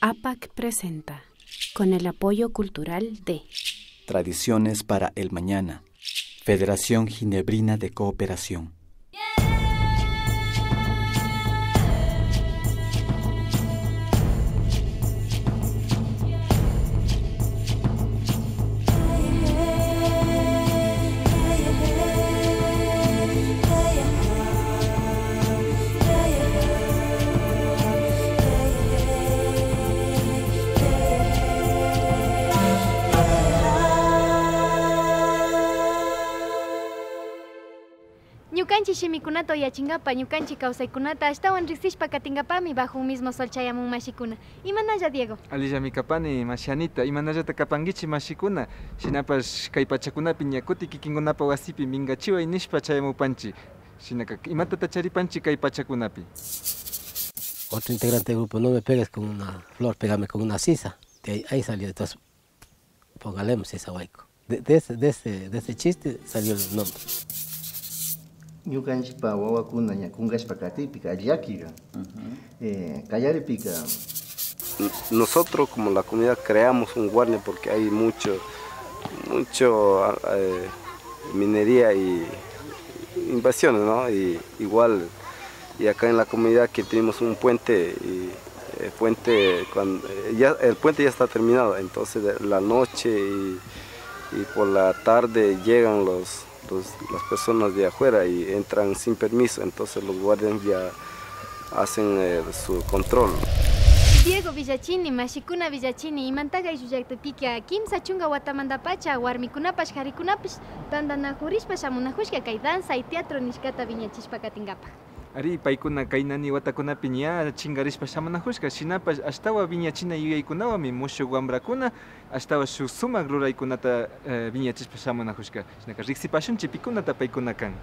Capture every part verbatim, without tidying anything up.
APAC presenta, con el apoyo cultural de Tradiciones para el Mañana, Federación Ginebrina de Cooperación. Ñukanchik shimikunata uyachinkapa, ñukanchik kawsaykunata ashtawan riksishpa katinkapami bajo un mismo sol chayamun mashikuna. Imanalla, Diego? Allillami kapani, mashi Anita. Imanallata kapankichik, mashikuna? Shinapash kay pachakunapi ña kutin kikinkunapa wasipi minkachiway nishpa chayamupanchik. Shinaka, imatata charipanchik kay pachakunapi? Otro integrante del grupo, no me pegues con una flor, pégame con una sisa. De ahí, ahí salió, entonces, póngalemos sisa wayku. De, de ese, de ese, de ese chiste salió el nombre. Ñukanchikpa wawakuna ña kunkashpa katikpika llakika. Eh, kallaripika. N-, nosotros como la comunidad creamos un warden porque hay mucho, mucho, eh, minería y invasiones, ¿no? Y igual, y acá en la comunidad que tenemos un puente, y el puente, cuando, eh, ya, el puente ya está terminado, entonces de la noche y, y por la tarde llegan los, los, las personas de afuera y entran sin permiso, entonces los guardias ya hacen, eh, su control. Diego, willachini, mashikuna, willachini, imantaka ayllu llaktapika kimsa chunka watamantapacha warmikunapash karikunapash tantanakurishpa shamunakushka kay danza y teatro nishkata wiñachishpa katinkapak. Ari, paykuna kay nani watakunapi ña chinkarishpa shamunakushka, shinapash ashtawan wiñachina yuyaykunawanmi mushuk wambrakuna ashtawan shuk sumak ruraykunata, eh, wiñachishpa shamunakushka. Shinaka riksipashunchik pikunata paykuna kan.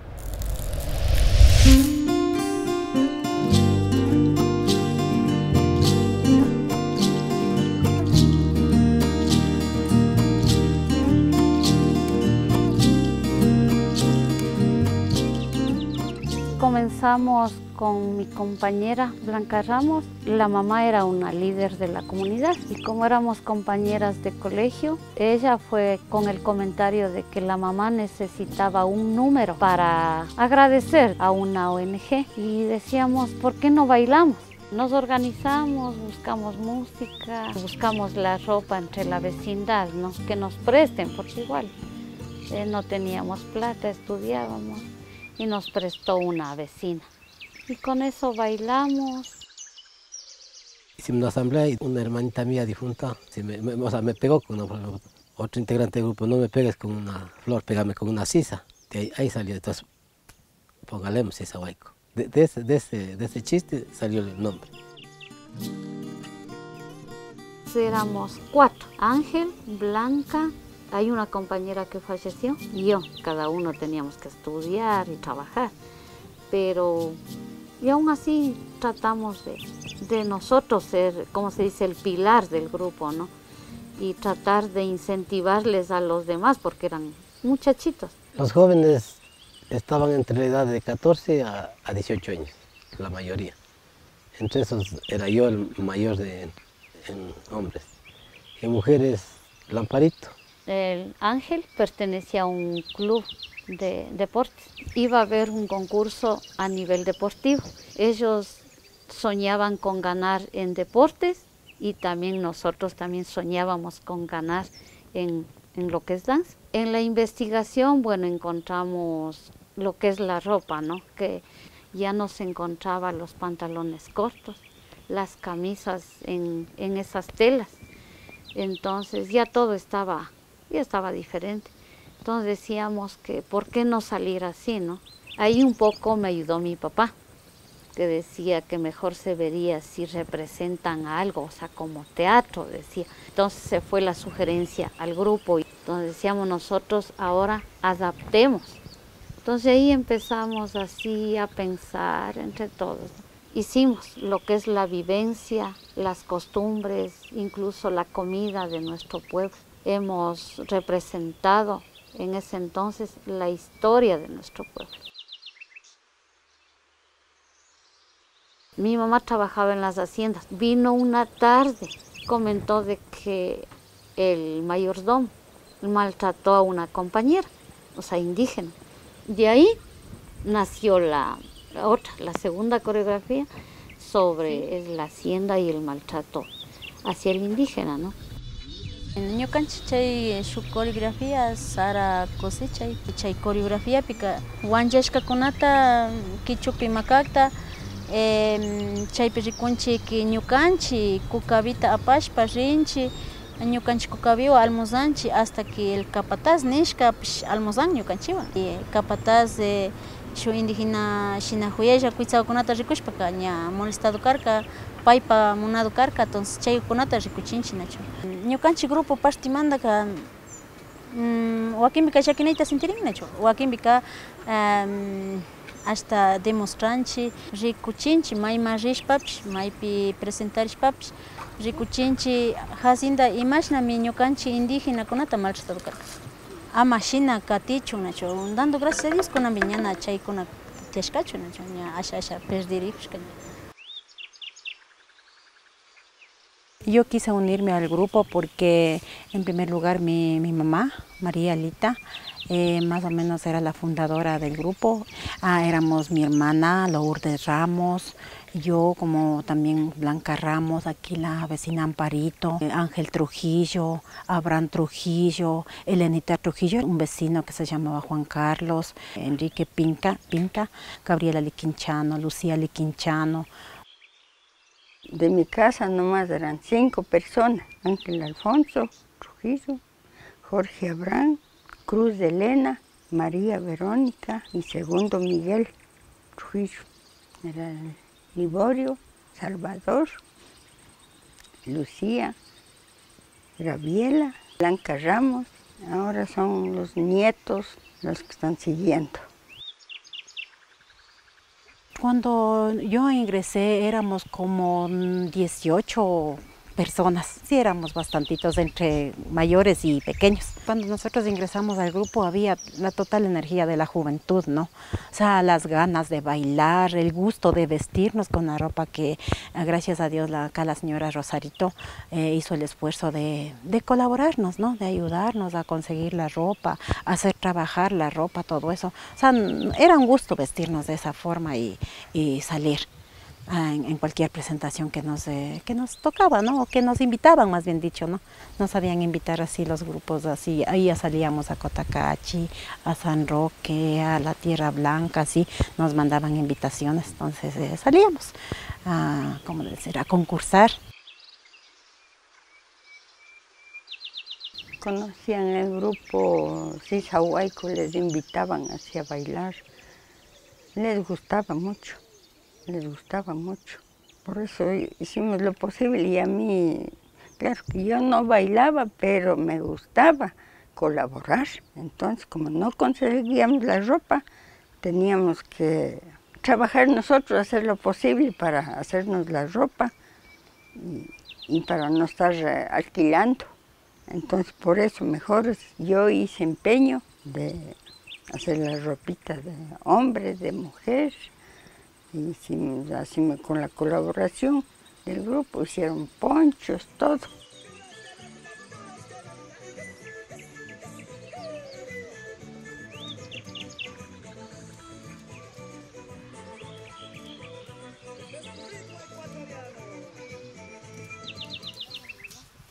Comenzamos con mi compañera Blanca Ramos. La mamá era una líder de la comunidad y como éramos compañeras de colegio, ella fue con el comentario de que la mamá necesitaba un número para agradecer a una O N G y decíamos, ¿por qué no bailamos? Nos organizamos, buscamos música, buscamos la ropa entre la vecindad, ¿no? Que nos presten, porque igual, eh, no teníamos plata, estudiábamos y nos prestó una vecina. Y con eso bailamos. Hicimos una asamblea y una hermanita mía difunta se me, me, o sea, me pegó con una flor. Otro integrante del grupo, no me pegues con una flor, pégame con una sisa. De ahí, ahí salió, entonces, póngalemos sisa wayku. De, de ese, de ese, de ese chiste salió el nombre. Éramos cuatro, Ángel, Blanca, hay una compañera que falleció y yo. Cada uno teníamos que estudiar y trabajar, pero, y aún así tratamos de, de nosotros ser, como se dice, el pilar del grupo, ¿no? Y tratar de incentivarles a los demás porque eran muchachitos. Los jóvenes estaban entre la edad de catorce a, a dieciocho años, la mayoría. Entre esos era yo el mayor de, en hombres. En mujeres, Lamparito. El Ángel pertenecía a un club de deportes. Iba a haber un concurso a nivel deportivo. Ellos soñaban con ganar en deportes y también nosotros también soñábamos con ganar en, en lo que es danza. En la investigación, bueno, encontramos lo que es la ropa, ¿no? Que ya no se encontraba los pantalones cortos, las camisas en, en esas telas. Entonces ya todo estaba, ya estaba diferente. Entonces decíamos que, ¿por qué no salir así, no? Ahí un poco me ayudó mi papá, que decía que mejor se vería si representan algo, o sea, como teatro, decía. Entonces se fue la sugerencia al grupo y entonces decíamos nosotros, ahora adaptemos. Entonces ahí empezamos así a pensar entre todos. Hicimos lo que es la vivencia, las costumbres, incluso la comida de nuestro pueblo. Hemos representado en ese entonces la historia de nuestro pueblo. Mi mamá trabajaba en las haciendas. Vino una tarde Comentó de que el mayordomo maltrató a una compañera, o sea, indígena. De ahí nació la otra, la segunda coreografía sobre la hacienda y el maltrato hacia el indígena, ¿no? Ñukanchik chay shuk coreografía sara cosechay, chay coreografiapika wanllashkakunata kichupi makakta, em, chaypi rikunchik ñukanchik kukabita apashpa rinchik, ñukanchik kukabiwan almorzanchik hasta que el capataz nishkapish almorzan ñukanchikwan. Y capataz, eh, shuk indígena shina juyaylla kuytsawakunata rikushpaka ña molestado karka, paypa munado karka, entonces chaykunata rikuchinchik, nachu. Ñukanchik grupo partemantaka, mm, wakinpika llakinayta sintirin, nachu, wakinpika, em, hasta demostranchik, rikuchinchik, mayman rishpapish, maypi presentarishpapish, rikuchinchik hacienda imashnami ñukanchik indígenakunata maltratado karka. Ama shina katichun, nachu. Dando gracias a Dios, kunanpi ñana chaykuna tiyashkachu, nachu. Ña asha, asha perdirijushka ña. Yo quise unirme al grupo porque, en primer lugar, mi, mi mamá, María Lita, eh, más o menos era la fundadora del grupo. Ah, éramos mi hermana Lourdes Ramos, yo, como también Blanca Ramos, aquí la vecina Amparito, eh, Ángel Trujillo, Abraham Trujillo, Elenita Trujillo, un vecino que se llamaba Juan Carlos, Enrique Pinca, Pinca, Gabriela Liquinchano, Lucía Liquinchano. De mi casa nomás eran cinco personas: Ángel Alfonso Trujillo, Jorge Abraham, Cruz de Elena, María Verónica y Segundo Miguel Trujillo. Era Liborio, Salvador, Lucía, Graviela, Blanca Ramos. Ahora son los nietos los que están siguiendo. Cuando yo ingresé éramos como, mm, dieciocho personas. Sí, éramos bastantitos entre mayores y pequeños. Cuando nosotros ingresamos al grupo había la total energía de la juventud, ¿no? O sea, las ganas de bailar, el gusto de vestirnos con la ropa que, ah, gracias a Dios, la, acá la señora Rosarito, eh, hizo el esfuerzo de, de colaborarnos, ¿no? De ayudarnos a conseguir la ropa, hacer trabajar la ropa, todo eso. O sea, n-, era un gusto vestirnos de esa forma y, y salir, ah, en, en cualquier presentación que nos, eh, que nos tocaba, ¿no? O que nos invitaban, más bien dicho, ¿no? Nos sabían invitar así los grupos, así. Ahí ya salíamos a Cotacachi, a San Roque, a la Tierra Blanca, así. Nos mandaban invitaciones, entonces, eh, salíamos a, ¿cómo decir?, a concursar. Conocían el grupo Sisa Huayco, les invitaban así a bailar. Les gustaba mucho, les gustaba mucho. Por eso hicimos lo posible y a mí, claro que yo no bailaba, pero me gustaba colaborar. Entonces, como no conseguíamos la ropa, teníamos que trabajar nosotros, hacer lo posible para hacernos la ropa y, y para no estar, eh, alquilando. Entonces, por eso mejor es, yo hice empeño de hacer la ropita de hombre, de mujer, y hicimos, así me, con la colaboración del grupo, hicieron ponchos, todo.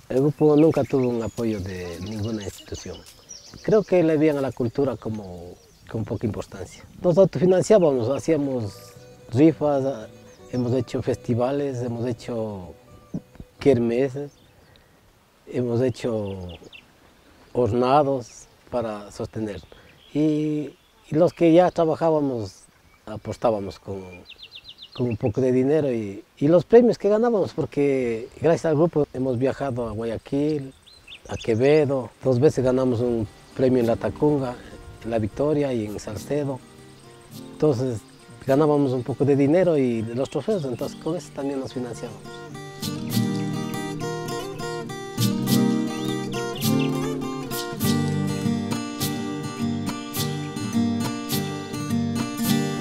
El grupo nunca tuvo un apoyo de ninguna institución. Creo que le veían a la cultura como con poca importancia. Nos autofinanciábamos, hacíamos rifas, hemos hecho festivales, hemos hecho kermeses, hemos hecho hornados para sostener. Y, y los que ya trabajábamos, aportábamos con, con un poco de dinero y, y los premios que ganábamos, porque gracias al grupo hemos viajado a Guayaquil, a Quevedo, dos veces ganamos un premio en La Tacunga, en La Victoria y en Salcedo. Entonces, ganábamos un poco de dinero y de los trofeos, entonces con eso también nos financiábamos.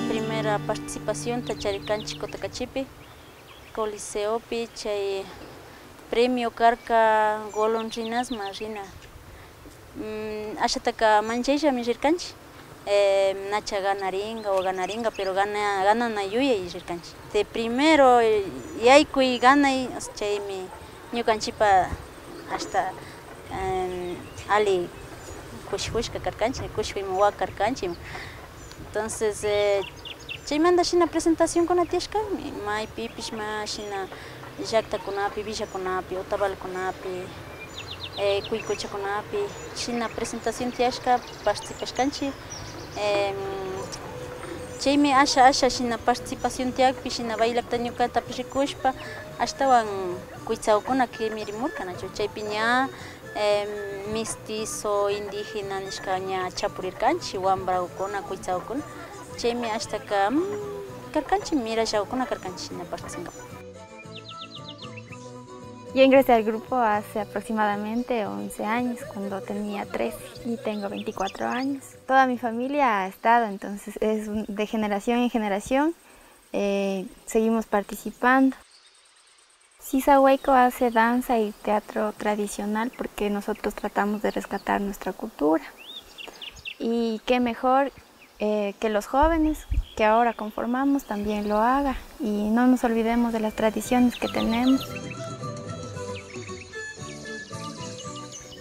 Primera participación ta charirkanchik Cotacachipi, Coliseopi, chay Premio karka golondrinasman rina. Mm, ashataka manchayllami rirkanchik. Eh, nacha ganaringa o ganaringa, pero gana, ganana yuyay rirkanchik. De primero, eh, yaykuy ganay, o sea, chaymi ñukanchikpa hasta, em, alli kushikushka karkanchik, kushikuyman wak karkanchik. Entonces, eh, chaymanta shina presentacionkuna tiyashkami, maypipish ma shina llaktakunapi, villakunapi, Otavalokunapi, eh, Cuicochakunapi, shina presentación tiyashka participashkanchik. Em, chaymi asha, asha shina participación tiyakpi, shina bailakta ñukatapish rikushpa, ashtawan kuytsakuna kimirimurka, nachu. Chaypi ña, em, mestizo, indígena nishka ña chapurirkanchik, wambrakuna, kuytsakuna. Chaymi ashtaka, mm, karkanchik, mirallakuna karkanchik, shina participashka. Yo ingresé al grupo hace aproximadamente once años, cuando tenía trece, y tengo veinticuatro años. Toda mi familia ha estado, entonces es un- de generación en generación, eh, seguimos participando. Sisa Wayko hace danza y teatro tradicional porque nosotros tratamos de rescatar nuestra cultura. Y qué mejor, eh, que los jóvenes que ahora conformamos también lo haga y no nos olvidemos de las tradiciones que tenemos.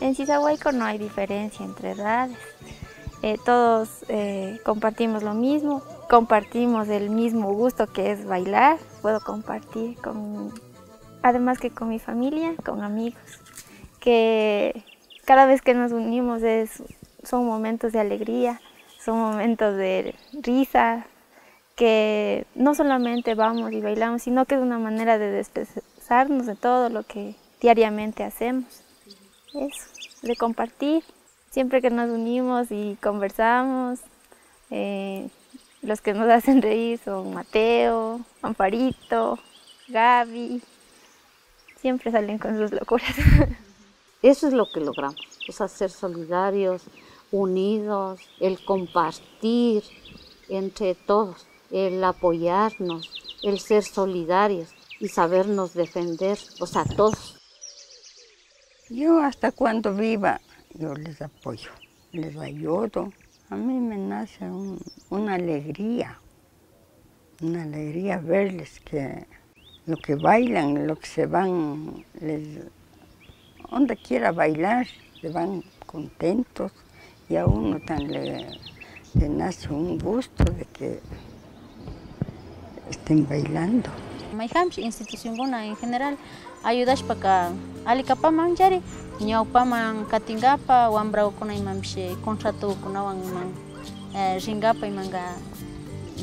En Sisa Wayko no hay diferencia entre edades. Eh, todos, eh, compartimos lo mismo, compartimos el mismo gusto que es bailar. Puedo compartir con, además que con mi familia, con amigos, que cada vez que nos unimos es, son momentos de alegría, son momentos de risa, que no solamente vamos y bailamos, sino que es una manera de desestresarnos de todo lo que diariamente hacemos. Eso, de compartir. Siempre que nos unimos y conversamos, eh, los que nos hacen reír son Mateo, Amparito, Gaby. Siempre salen con sus locuras. Eso es lo que logramos, o sea, ser solidarios, unidos, el compartir entre todos, el apoyarnos, el ser solidarios y sabernos defender, o sea, todos. Yo hasta cuando viva, yo les apoyo, les ayudo. A mí me nace un- una alegría, una alegría verles que lo que bailan, lo que se van, les, donde quiera bailar, se van contentos y a uno tan le, le nace un gusto de que estén bailando. Mayjanpish institucionkuna en general ayudashpaka alli kapamanllari, ñawpaman katinkapak, wambrakuna imapish contratokunawan iman, eh, rinkapak imanka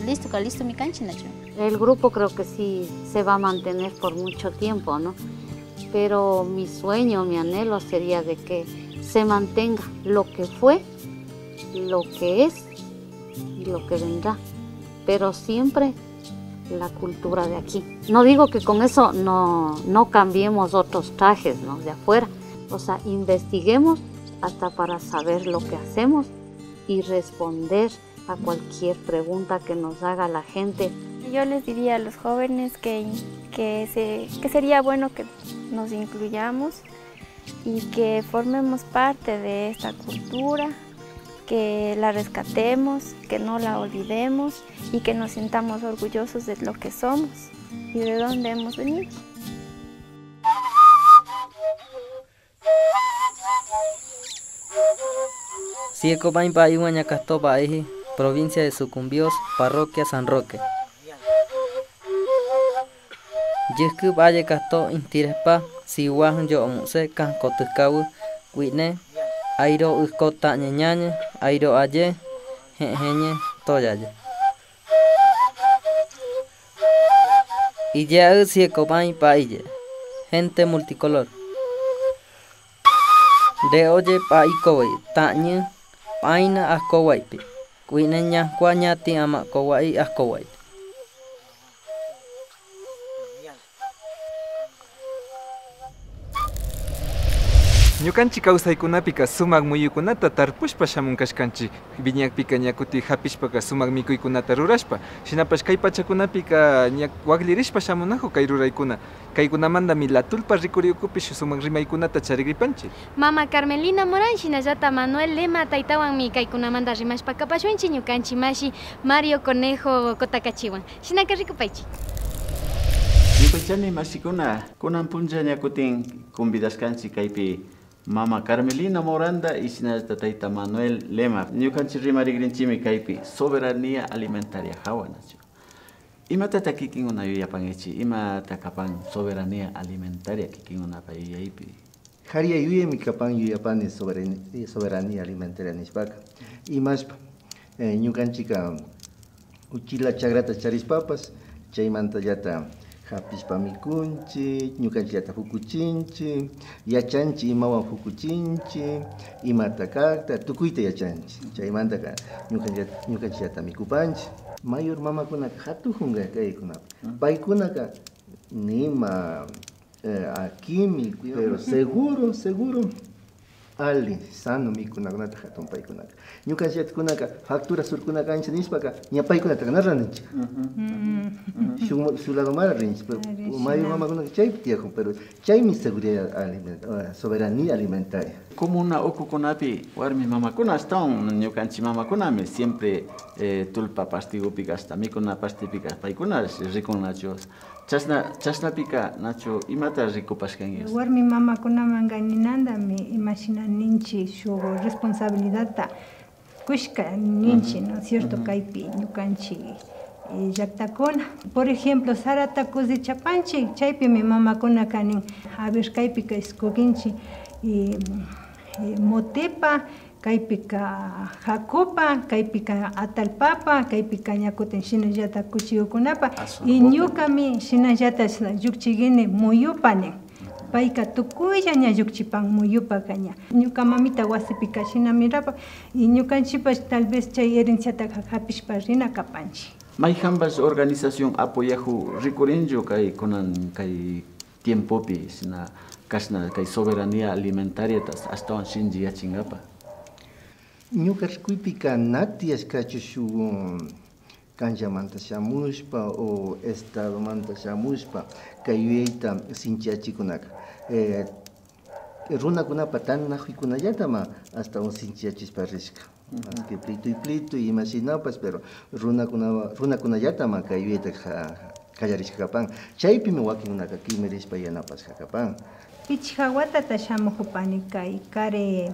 listoka listomi kanchik, nachu. El grupo creo que sí se va a mantener por mucho tiempo, ¿no? Pero mi sueño, mi anhelo sería de que se mantenga lo que fue, lo que es y lo que vendrá, pero siempre la cultura de aquí. No digo que con eso no, no cambiemos otros trajes, ¿no? De afuera. O sea, investiguemos hasta para saber lo que hacemos y responder a cualquier pregunta que nos haga la gente. Yo les diría a los jóvenes que, que se- que sería bueno que nos incluyamos y que formemos parte de esta cultura, que la rescatemos, que no la olvidemos y que nos sintamos orgullosos de lo que somos y de dónde hemos venido. Sieko Bain Bain Huañacasto Baihi, provincia de Sucumbíos, parroquia San Roque. Yihkü b'ayekato intirejpa siwajüncho omuse kajkotüjkawü k'ui'ne, airo üjko tañe ñañe, airo aye, je'jeñe toyaye. Iye'aü sieko b'ay b'aiye, gente multicolor. De'oye b'aikowai tañü b'aina ajkowaipi, k'ui'ne ñajkua ñati ama'akowai ajkowaipi. Ñukanchik kawsaykunapika sumak muyukunata tarpushpa shamun kashkanchik. Viñakpika ña kutin hapishpaka sumak mikuykunata rurashpa, shinapash kay pachakunapika ña waklirishpa shamunakun kay ruraykuna. Kaykunamantami Latulpa rikurikupi shuk sumak rimaykunata charigripanchik. Mama Carmelina Morán, shinallata Manuel Lema taytawanmi kaykunamanta rimashpa kapashunchik ñukanchik mashi Mario Conejo Cotacachiwan. Shinaka rikupaychik. Yupaychani mashikuna, kunan punlla ña kutin convidashkanchik kaypi mama Carmelina Moranda y shinallata tayta Manuel Lema. Ñukanchik rimarigrinchikmi kaypi soberanía alimentaria hawa, nachu. Imatata kikinkuna yuyapankichik? Imata kapan soberanía alimentaria kikinkunapa yuyaypi? Kari yuyaymi kapan, yuyapani soberan-, soberanía alimentaria nishpaka. Imashpa, eh, ñukanchikka uchilla chakrata charishpapash, chaymantallata hapishpa mikunchik, ñukanchikllata pukuchinchik, yachanchik imawan pukuchinchik, imata kakta, tukuyta yachanchik. Chaymantaka ñukanchik, ñukanchikllata mikupanchik. Mayor mamakunaka hatukunka kaykunapi. Paykunaka nima, eh, akimi, pero seguro, seguro, alli, sano mikunakunata hatun paykunaka. Ñukanchikkunaka factura surkuna kanchik nishpaka, ña paykunataka na randinchik. Shuk, shuk ladomara rinchik, pero mayor mamakunaka chaypi tiyakun, pero chaymi seguridad alimenta-, eh, soberanía alimentaria. Comuna ukukunapi warmi mamakuna ashtawan ñukanchik mamakunami siempre, eh, tullpa partigupika ashta mikuna partipika paykuna rikun, nachu. Chashna, chashnapika nachu imata rikupashkanki? Warmi mamakunamanka ninantami imashina ninchik shuk responsabilidadta kushka ninchik, ¿no es cierto? Kaypi ñukanchik, eh, llaktakuna. Por ejemplo, sarata kusichapanchik, chaypimi mamakunaka nin, a ver, kaypika escoginchik, eh, eh, motepa, kaypika jacopa, kaypika atallpapa, kaypika ña kutin shinallata kuchiyukunapa. Y ñukami shinallata llukchigrini muyupa nin. Payka tukuylla ña llukchipan muyupaka ña. Ñuka mamita wasipika shina mirapan y ñukanchikpash tal vez chay herenciataka hapishpa rina kapanchik. Mayjanpash organización apoyaku rikurinchu kay kunan kay tiempopi, shina kashna kay soberanía alimentariata ashtawan shinchiyachinkapa? Ñuka rikuypika na tiyashkachu shuk kanllamanta shamushpa o estadomanta shamushpa kay yuyayta sinchiyachikunaka. Eh, runakunapa tantanakuykunallatama ashtawan sinchiyachishpa rishka. Maski plituy plituy imashinapash, pero runakuna, runakunallatama kay yuyayta ka-, kallarishka kapan. Chaypimi wakinkunaka kimirishpa yanapashka kapan. Pichka watata shamukupani kay kari,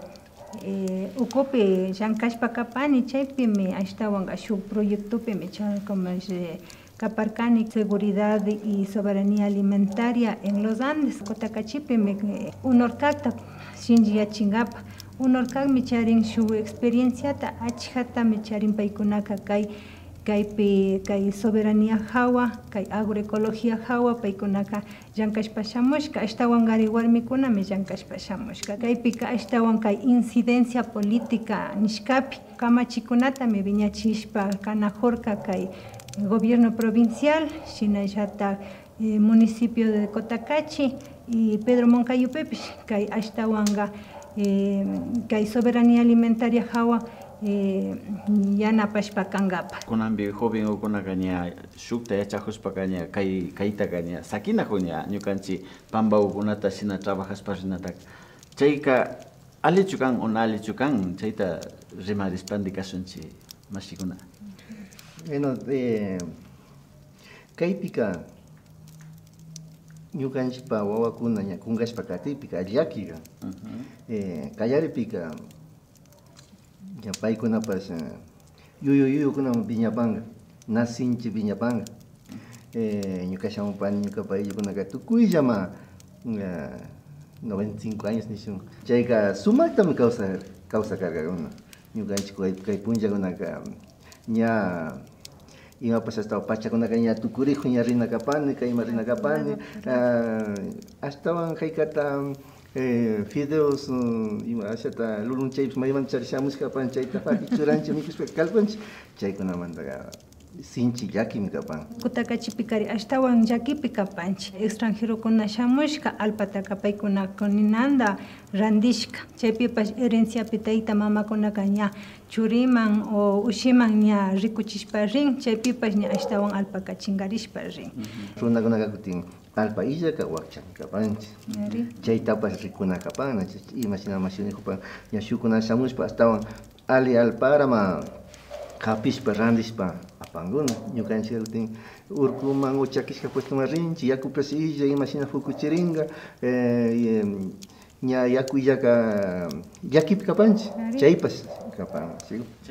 eh, ukupi llankashpa kapani, chaypimi ashtawanka shuk proyectopimi chay como, eh, kaparkani seguridad y soberanía alimentaria en los Andes. Cotacachipi mi, eh, UNORCACta shinchiyachinkapa. UNORCACmi charin shuk experienciata, achkatami charin paykunaka kay, kaypi, kay soberanía hawa, kay agroecología hawa, paykunaka llankashpa shamushka, ashtawankari warmikunami llankashpa shamushka. Kaypika ashtawan kay incidencia política nishkapi kamachikunatami wiñachishpa kanakurka kay gobierno provincial, shinallata, eh, municipio de Cotacachi y Pedro Moncayupipish kay ashtawanka, eh, kay soberanía alimentaria hawa, eh, yanapashpa kankapa. Kunanpi jovenkunaka ña shukta yachakushpaka ña kay, kaytaka ña sakinakun ña ñukanchik pambakukunata shina trabajashpa rinataka. Chayka allichu kan o na allichu kan, chayta rimarishpandi kashunchik, mashikuna. Bueno, eh, kaypika ñukanchikpa wawakuna ña kunkashpa katikpika llakika, eh, kallaripika ña paykunapash, eh, yuyu yuyukunaman wiñapanka, na sinchi wiñapanka. Eh, ñuka shamupani, ñukapa ayllukunaka tukuyllama, eh, noventa y cinco años nishun. Chayka sumaktami kawsa-, kawsakarkakuna. Ñukanchik kay, kay punllakunaka ña imapash ashtawan pachakunaka ña tukurikun, ña rina kapani, kayma rina kapani. Ah, ashtawan haykata, eh, fideos, mm, ima ashata lulun chaypish maymanta charishamushkapan chayta paki churanchik mikushpa kallpanchik, chaykunamantaka Sinchi llakimi kapan. Kutaka chipikari ashtawan llakipi kapanchik. Extranjerokuna shamushka allpataka paykunaka ninanta randishka. Chaypipash herenciapi tayta mamakunaka ña churiman o ushiman ña rikuchishpa rin, chaypipash ña ashtawan allpaka chinkarishpa rin. Runakunaka kutin allpa illaka wakchami kapanchik. Chaytapash rikuna kapan, imashina mashi nikupan, ña shukkuna shamushpa ashtawan alli allparaman hapishpa randishpa apankuna. Ñukanchik kutin urkuman o chakishka puestoman rinchik, yakupash illa, imashina pukuchirinka, eh, y, em, ña yaku illaka llakipi kapanchik, chaypash kapan.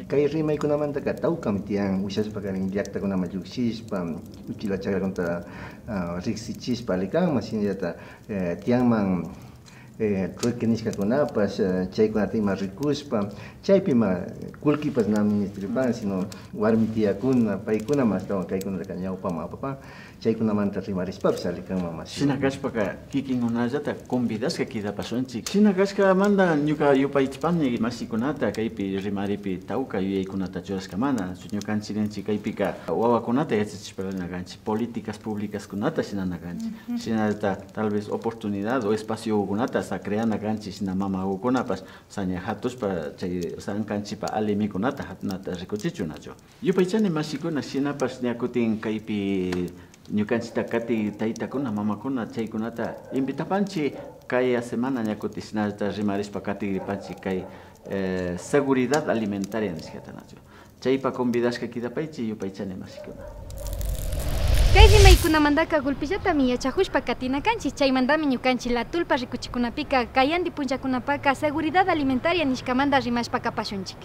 Kay rimaykunamantaka tawkami tiyan, ushashpa karin llaktakunaman llukshishpa, uchilla chakrakunata, ah, riksichishpa alli kanman, shinallata, eh, tiyanman, eh, trueque nishkakunapash, eh, chaykunata ima rikushpa, chaypi ima kullkipash na ministripan, sino warmi tiyakuna, paykunami ashtawan kaykunataka ñawpaman apapan. Chaykunamanta rimarishpapash alli kanman mashi. Shina kashpaka kikinkunallata convidashka kidapashunchik. Shina kashkamanta ñuka yupaychipani mashikunata kaypi rimaripi tawka yuyaykunata churashkamanta. Ñukanchik ninchik kaypika wawakunata yachachishparina kanchik, políticas públicaskunata shinana kanchik. Shinallata tal vez oportunidad o espaciokunata hasta creana kanchik, shina mamakukunapash saña hatushpa chay sankanchikpa alli mikunata hatunata rikuchichun nachu. Yupaychani mashikuna, shinapash ña kutin kaypi ñukanchikta kati taytakuna, mamakuna chaykunata invitapanchik kaya semana ña kutin shinallata rimarishpa katigripanchik kay, eh, seguridad alimentaria nishkata nachu. Chaypa convidashka kidapaychik yupaychani mashikuna. Kay rimaykunamantaka gulpillatami yachajushpa katina kanchik, chaymantami ñukanchik Latulpa rikuchikunapika kayandi punllakunapaka seguridad alimentaria nishkamanta rimashpa kapashunchik.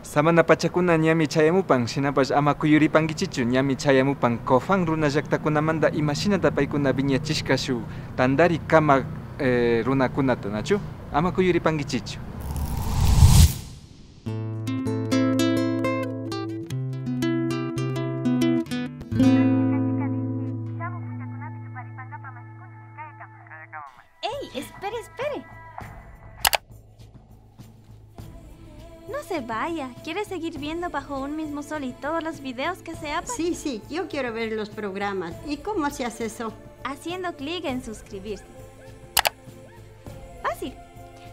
Samana pachakuna ñami chayamupan, shinapash ama kuyuripankichichu, ñami chayamupan COFAN runa llaktakunamanta imashinata paykuna wiñachishka shuk tantari kama, eh, runakunata, nachu? Ama kuyuripankichichu. ¡Ey! Espere, espere. No se vaya. ¿Quiere seguir viendo Bajo un mismo sol y todos los videos que se apan? Sí, sí, yo quiero ver los programas. ¿Y cómo se hace eso? Haciendo clic en suscribirse. Fácil.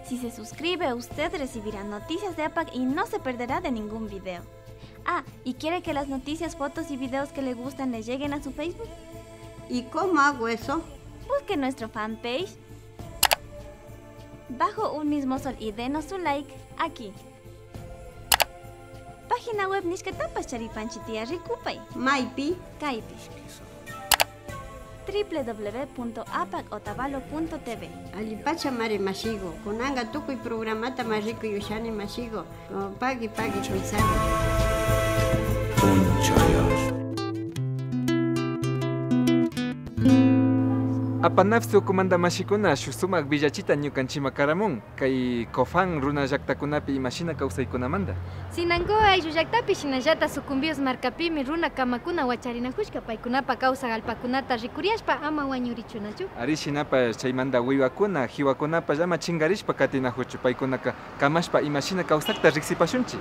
Si se suscribe, usted recibirá noticias de APAC y no se perderá de ningún video. Ah, ¿y quiere que las noticias, fotos y videos que le gustan le lleguen a su Facebook? ¿Y cómo hago eso? Busque nuestro fanpage Bajo un mismo sol y denos su like aquí. Página web nishkatapash charipanchik tiya, rikupay. ¿Maypi? Kaypi. www.apacotavalo.tv. Allipachamari mashiku, kunanka tukuy programatama rikuy ushani mashiku. Pagui, pagui, kuysari. Apanapsi ukumanta mashikuna, shuk sumak willachita ñukanchima karamun kay COFAN runa llaktakunapi imashina kawsaykunamanta. Sinangoa ayllu llaktapi shinallata Sucumbíos markapimi runa kamakuna wacharinajushka paykunapa kawsak allpakunata rikuriashpa ama wañurichunachu. Ari shinapash chaymanta wiwakuna, jiwakunapash ama chinkarishpa katinajuchu paykunaka kamashpa imashina kawsakta riksipashunchik.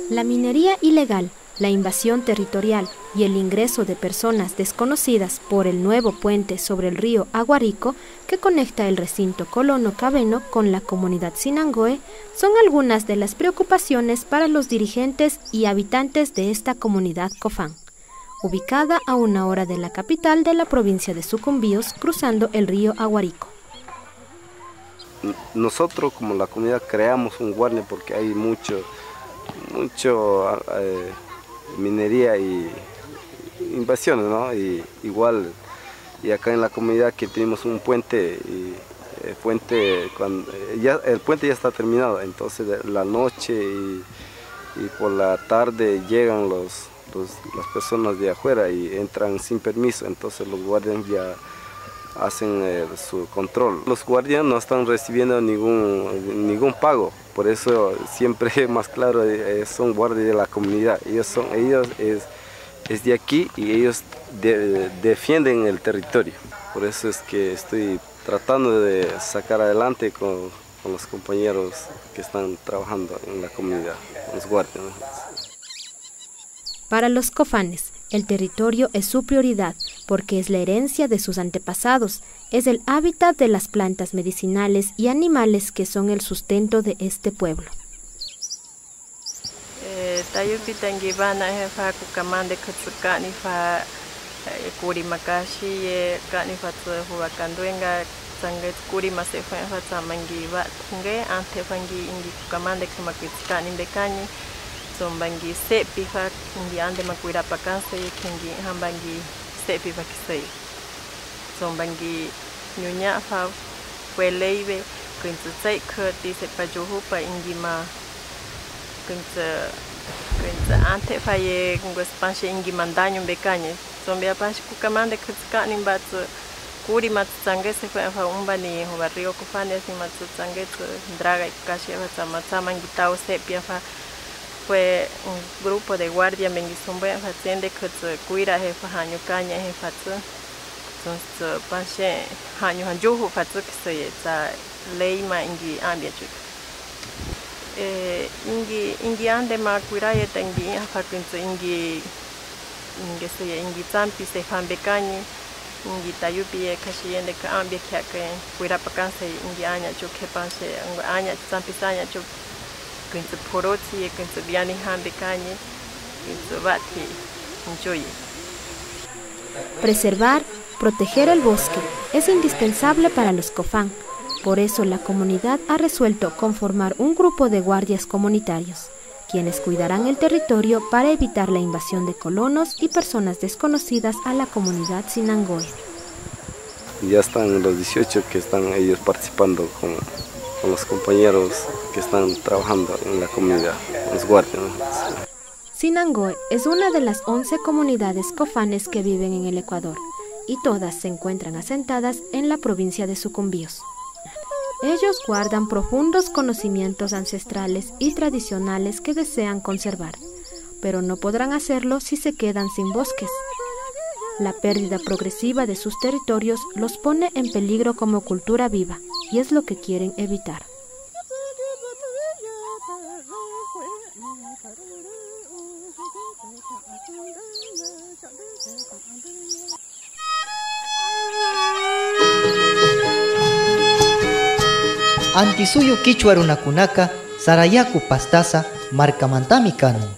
La minería ilegal, la invasión territorial y el ingreso de personas desconocidas por el nuevo puente sobre el río Aguarico que conecta el recinto Colono Cabeno con la comunidad Sinangoe son algunas de las preocupaciones para los dirigentes y habitantes de esta comunidad COFAN, ubicada a una hora de la capital de la provincia de Sucumbíos, cruzando el río Aguarico. Nosotros como la comunidad creamos un guardia porque hay mucho, mucho eh, minería y invasiones, ¿no? Y igual, y acá en la comunidad que tenemos un puente, y el puente, cuando, eh, ya, el puente ya está terminado, entonces la noche y, y por la tarde llegan los, los, las personas de afuera y entran sin permiso, entonces los guardias ya hacen eh, su control. Los guardias no están recibiendo ningún, ningún pago, por eso siempre más claro eh, son guardias de la comunidad. Ellos son, ellos es, es de aquí y ellos de- defienden el territorio. Por eso es que estoy tratando de sacar adelante con, con los compañeros que están trabajando en la comunidad, con los guardias, ¿no? Para los cofanes, el territorio es su prioridad porque es la herencia de sus antepasados, es el hábitat de las plantas medicinales y animales que son el sustento de este pueblo. Eh, tayupi tangui vana jefa kukamande kutsu kani fa, eh, kuri makashi ye kani fa tsu fu vakanduenga tsange kurima se fue fa tsamangui va tunge ante fangui ingi kukamande kama kutsu kani bekani. Tsumbangui sepi fa ingi ande makuirapa kanse ye kingi hambangui sepi fa kisei. Tsumbangui ñuñafa fue leive, kuintsu tsaikhu tise pa yujupa ingima, kuintsu, kuintsu ante faye, kuintsu panshi ingima daño bekañe. Tsumbi apanshi kukamande kutsu kani batsu, kuri matsu tsangese fue fa umbani, huba río kufani así matsu tsangese, draga y kashi fa tsama, tsama ingitao sepia fa, fue un grupo de guardia mengi sumbe fa tsende kutsu kuira jefa haño kaña jefa tsu. Entonces, panshi haño hanjuhu fatsuki soye tsa ley ma ingi ambia chuki. Eh, ingi, ingi ande ma kuiraye ta ingi afa kuintsu ingi, ingi soye ingi tsampi se fambe kañi, ingi tayupi ye kashi yende ka ambia kia ke kuirapa kanse ingi aña chuki panshi, aña tsampi saña chuki, kuintsu purutsi ye kuintsu biani hambe kañi, kuintsu bati, inchuye. Preservar, proteger el bosque es indispensable para los Cofán. Por eso la comunidad ha resuelto conformar un grupo de guardias comunitarios, quienes cuidarán el territorio para evitar la invasión de colonos y personas desconocidas a la comunidad Sinangoe. Ya están los dieciocho que están ellos participando con, con los compañeros que están trabajando en la comunidad, los guardias, ¿no? Sinangoe es una de las once comunidades cofanes que viven en el Ecuador, y todas se encuentran asentadas en la provincia de Sucumbíos. Ellos guardan profundos conocimientos ancestrales y tradicionales que desean conservar, pero no podrán hacerlo si se quedan sin bosques. La pérdida progresiva de sus territorios los pone en peligro como cultura viva, y es lo que quieren evitar. Antisuyu kichwa runakunaka sarayaku pastasa markamantami kanun.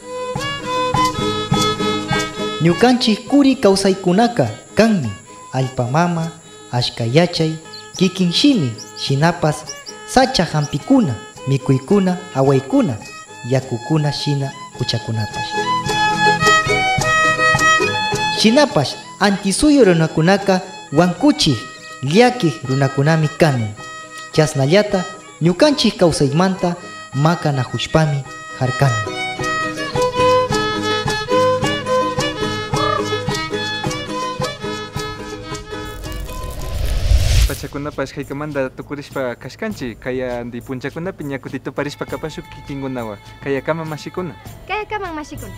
Ñukanchik kuri kawsaykunaka kanmi allpa mama, ashka yachay, kikin shimi, shinapash sacha hampikuna, mikuykuna, awaykuna, yakukuna shina huchakunapash. Shinapash antisuyu runakunaka wankuchik, llakik runakunami kanun. Chasnallata ñukanchik kawsaymanta makanajushpami harkani. Pachakunapash haykamanta tukurishpa kashkanchik, kayandi punchakunapi ña kuti tuparishpa kapashun kikinkunawan. Kayakama mashikuna. Kayakama mashikuna.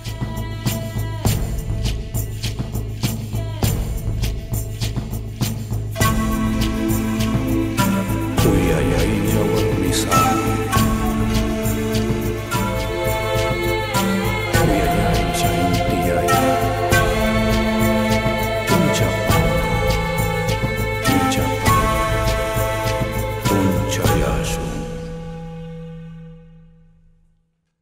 Uyayaylla warmisa.